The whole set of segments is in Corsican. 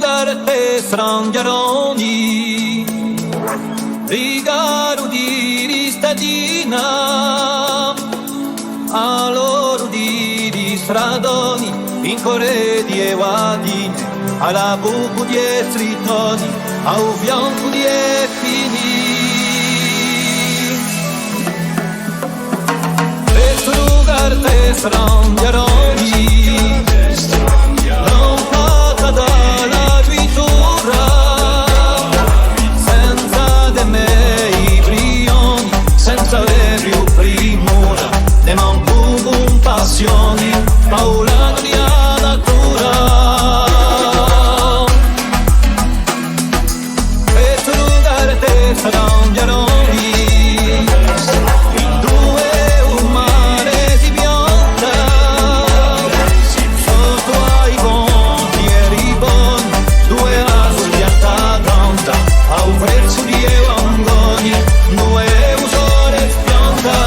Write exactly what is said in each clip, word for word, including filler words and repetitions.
Carte stranghjaroni, rigaru di ristatina, à l'oru di, di stradoni, in corredi è vadini, à la bucu di e stritoni, à u fiancu di e pini. Petru Carte stranghjaroni, lampata da la vittura, senza di mè i brioni, senza avè più primura, nè mancu cumpassioni, paura di a natura. Petru Carte stranghjaroni, induve u mare si pianta, sottu à i ponti è riboni, induve a surghjata canta, à u prezzu di e vangoni, induve u sole spianta.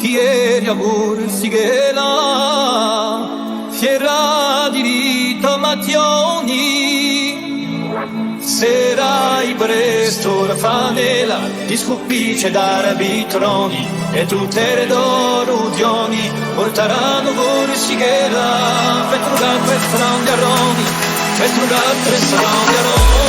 Ti eri a Cursighella, fiera di li to mattioni, serai prestu orfanella, ti scuppice da rabitroni, è tutte e to rughjoni purtaranu Cursighella, Petru Carte stranghjaroni, Petru Carte stranghjaroni.